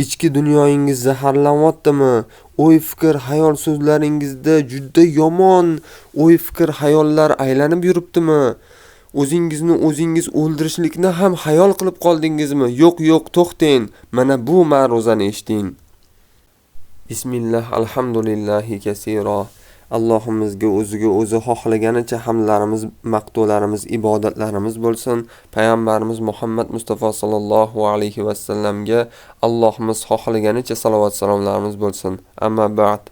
Ichki dunyoyingiz zaharlanyaptimi? O'y-fikr, xayol so'zlaringizda juda yomon o'y-fikr, xayollar aylanib yuribdimi? O'zingizni o'zingiz o'ldirishlikni ham xayol qilib qoldingizmi? Yo'q, yo'q, to'xtang. Mana bu ma'ruzani eshiting. Bismillah, alhamdulillahi kasira. Allohimizga o'ziga o'zi xohlaganicha hamdlarimiz, maqtovlarimiz, ibodatlarimiz bo'lsin. Payg'ambarimiz Muhammad Mustafa sallallohu alayhi va sallamga Allohimiz xohlaganicha salovat salomlarimiz bo'lsin. Amma ba'd.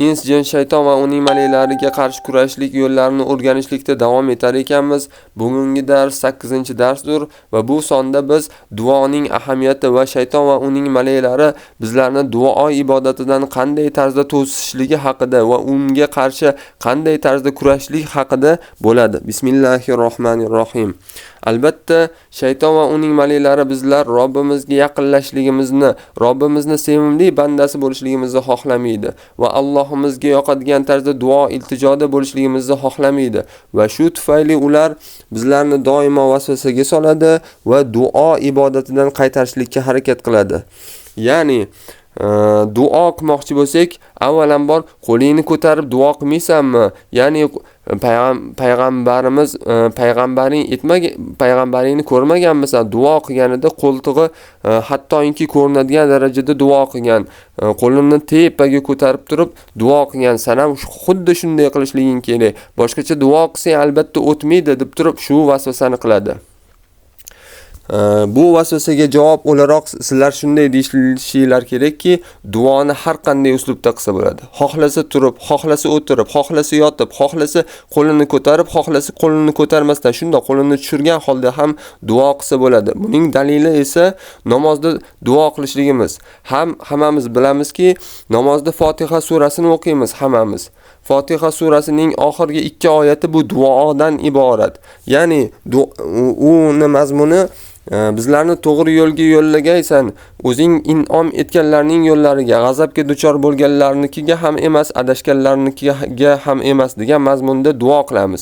Ins, jin, shayton va uning malaklariga qarshi kurashlik yo'llarini o'rganishlikda davom etar ekanmiz. Bugungi dars 8-darsdir va bu sonda biz duoning ahamiyati va shayton va uning malaklari bizlarni duo ibodatidan qanday tarzda to'sishligi haqida va unga qarshi qanday tarzda kurashlik haqida bo'ladi. Bismillahirrohmanirrohim. Albatta, shayton va uning malaklari bizlar Robbimizga yaqinlashligimizni, Robbimizni sevimli bandasi bo'lishligimizni xohlamaydi va Allohimizga yoqadigan tarzda duo iltijoda bo'lishligimizni xohlamaydi va shu tufayli ular bizlarni doimo vasvasaga soladi va duo ibodatidan qaytarishlikka harakat qiladi. Ya'ni duo qilmoqchi bo'lsak, avvalambor qo'lingni ko'tarib duo qilmaysanmi? Ya'ni payg'ambarimiz payg'ambaring etmagan, payg'ambaringni ko'rmaganmisan? Duo qilganida qo'ltig'i hattoki ko'rinadigan darajada duo qilgan, qo'lini tepaga ko'tarib turib duo qilgan. San ham xuddi shunday qilishliging kerak. Boshqacha duo qilsang albatta o'tmaydi deb turib shu vasvasani qiladi. Bu vasvasaga javob o'laroq sizlar shunday deyishinglar kerakki, duoni har qanday uslubda qilsa bo'ladi. Xohlasa turib, xohlasa o'tirib, xohlasa yotib, xohlasa qo'lini ko'tarib, xohlasa qo'lini ko'tarmasdan shunda qo'lini tushirgan holda ham duo qilsa bo'ladi. Buning dalili esa namozda duo qilishligimiz. Ham hammamiz bilamizki, namozda Fotiha surasini o'qiymiz hammamiz. Fotiha surasining oxirgi 2 oyati bu duodan iborat. Ya'ni uni mazmuni bizlarni to'g'ri yo'lga yo'llagaysan, o'zing in'om etganlarning yo'llariga, g'azabga duchor bo'lganlarnikiga ham emas, adashganlarnikiga ham emas degan mazmunda duo qilamiz.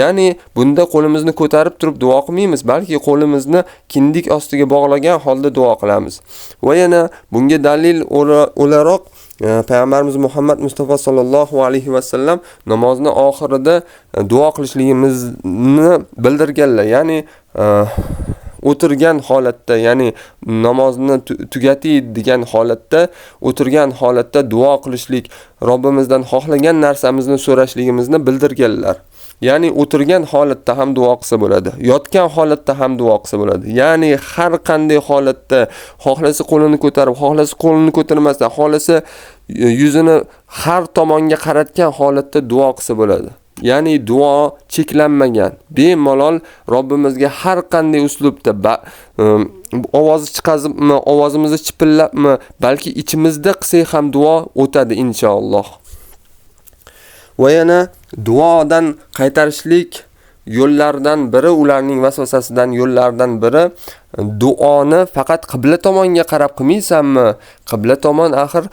Ya'ni bunda qo'limizni ko'tarib turib duo qilmaymiz, balki qo'limizni kindik ostiga bog'lagan holda duo qilamiz. Va yana bunga dalil o'laroq Payg'ambarimiz Muhammad Mustafa sallallohu alayhi va sallam namozni oxirida duo qilishligimizni bildirganlar. Ya'ni o'tirgan holatda, ya'ni namozni tugatay degan holatda, o'tirgan holatda duo qilishlik, Robbimizdan xohlagan narsamizni so'rashligimizni bildirganlar. Ya'ni o'tirgan holatda ham duo qilsa bo'ladi, yotgan holatda ham duo qilsa bo'ladi. Ya'ni har qanday holatda, xohlasa qo'lini ko'tarib, xohlasa qo'lini ko'tarmasdan, xohlasa yuzini har tomonga qaratgan holatda duo qilsa bo'ladi. Ya'ni duo cheklanmagan. Bemalol Robbimizga har qanday uslubda ovozi chiqazibmi, ovozimizni chipillabmi, balki ichimizda qilsak ham duo o'tadi inshaalloh. Va yana duodan qaytarishlik yo'llaridan biri, ularning vasvasasidan yo'llaridan biri duoni faqat qibla tomonga qarab qilmaysanmi? Qibla tomon axir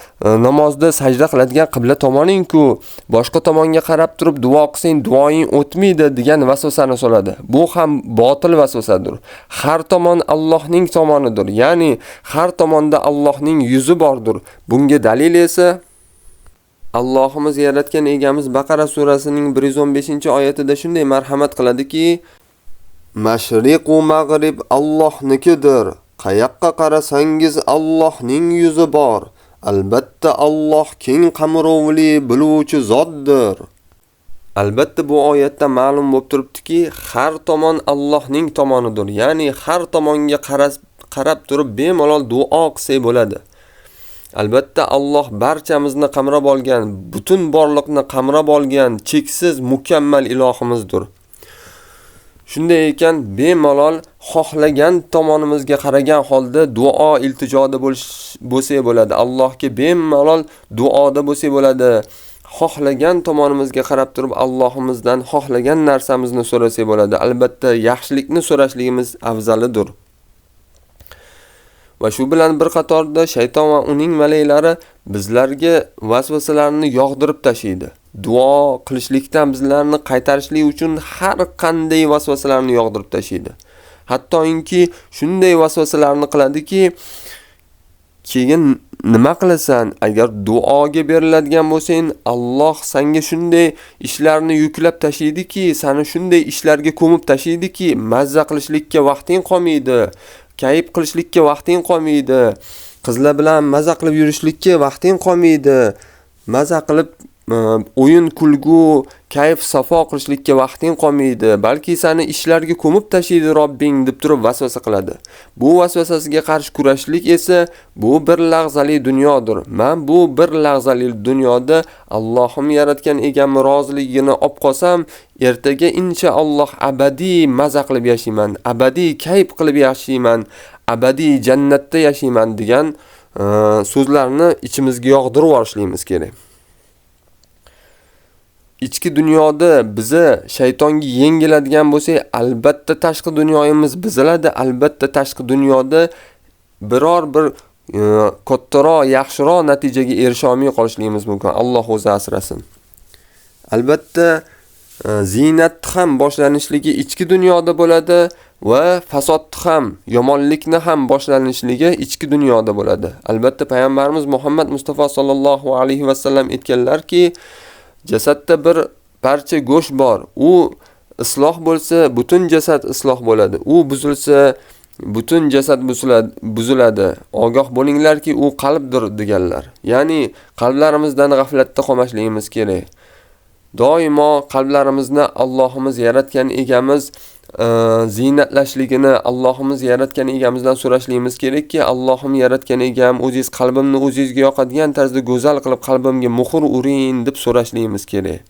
namozda sajda qiladigan qibla tomoning-ku. Boshqa tomonga qarab turib duo qilsang duoing o'tmaydi degan vasvasani soladi. Bu ham botil vasvasadir. Har tomon Allohning tomonidir. Ya'ni har tomonda Allohning yuzi bordir. Bunga dalil esa Allohimiz yaratgan egamiz Baqara surasining 115-oyatida shunday marhamat qiladiki: Mashriq va mag'rib Allohnikidir. Qayoqqa qarasangiz Allohning yuzi bor. Albatta Alloh keng qamrovli biluvchi zotdir. Albatta bu oyatda ma'lum bo'lib turibdiki, har tomon Allohning tomonidir. Ya'ni har tomonga qarab turib bemalol duo qilsak bo'ladi. Albatta Alloh barchamizni qamrab olgan, butun borliqni qamrab olgan cheksiz mukammal ilohimizdir. Shunday ekan, bemalol xohlagan tomonimizga qaragan holda duo iltijoda bo'lsak bo'ladi. Allohga bemalol duoda bo'lsak bo'ladi. Xohlagan tomonimizga qarab turib Allohimizdan xohlagan narsamizni so'rasak bo'ladi. Albatta yaxshilikni so'rashligimiz afzalidir. Va shu bilan bir qatorda shayton va uning malaklari bizlarga vasvasalarni yog'dirib tashiydi. Duo qilishlikdan bizlarni qaytarishlik uchun har qanday vasvasalarni yog'dirib tashiydi. Hattoki shunday vasvasalarni qiladiki, keyin nima qilasan? Agar duoga beriladigan bo'lsang, Alloh senga shunday ishlarni yuklab tashlaydiki, seni shunday ishlarga ko'mib tashlaydiki, mazza qilishlikka vaqting qolmaydi, kayf qilishlikka vaqting qolmaydi, qizlar bilan maza qilib yurishlikka vaqting qolmaydi, maza qilib o'yin kulgu, kayf safo qilishlikka vaqting qolmaydi, balki seni ishlarga ko'mib tashlaydi Robbing deb turib vasvasa qiladi. Bu vasvasasiga qarshi kurashlik esa bu bir lahzali dunyodir. Men bu bir lahzali dunyoda Allohim yaratgan egamni roziligini olib qolsam, ertaga inshaalloh abadiy maza qilib yashayman, abadiy kayf qilib yashayman, abadiy jannatda yashayman degan so'zlarni ichimizga yog'dirib yuborishligimiz kerak. Ichki dunyoda bizni shaytonga yengiladigan bo'lsak, albatta tashqi dunyomiz buziladi, albatta tashqi dunyoda biror bir kattaroq, yaxshiroq natijaga erisha olmay qolishligimiz mumkin. Alloh o'zi asrasin. Albatta ziynat ham boshlanishligi ichki dunyoda bo'ladi va fasod ham, yomonlikni ham boshlanishligi ichki dunyoda bo'ladi. Albatta payg'ambarimiz Muhammad Mustafa sallallohu alayhi va sallam aytganlarki, jasadda bir parcha go'sht bor. U isloh bo'lsa, butun jasad isloh bo'ladi. U buzilsa, butun jasad buziladi. Ogoh bo'linglarki, u qalbdir deganlar. Ya'ni qalblarimizdan g'aflatda qolmasligimiz kerak. Doimo qalblarimizni Allohimiz yaratgan egamiz ziynatlashligini Allohimiz yaratgan egamizdan so'rashligimiz kerakki, Allohim yaratgan egam, o'zingiz qalbimni o'zingizga yoqadigan tarzda go'zal qilib qalbimga muhr uring deb so'rashligimiz kerak.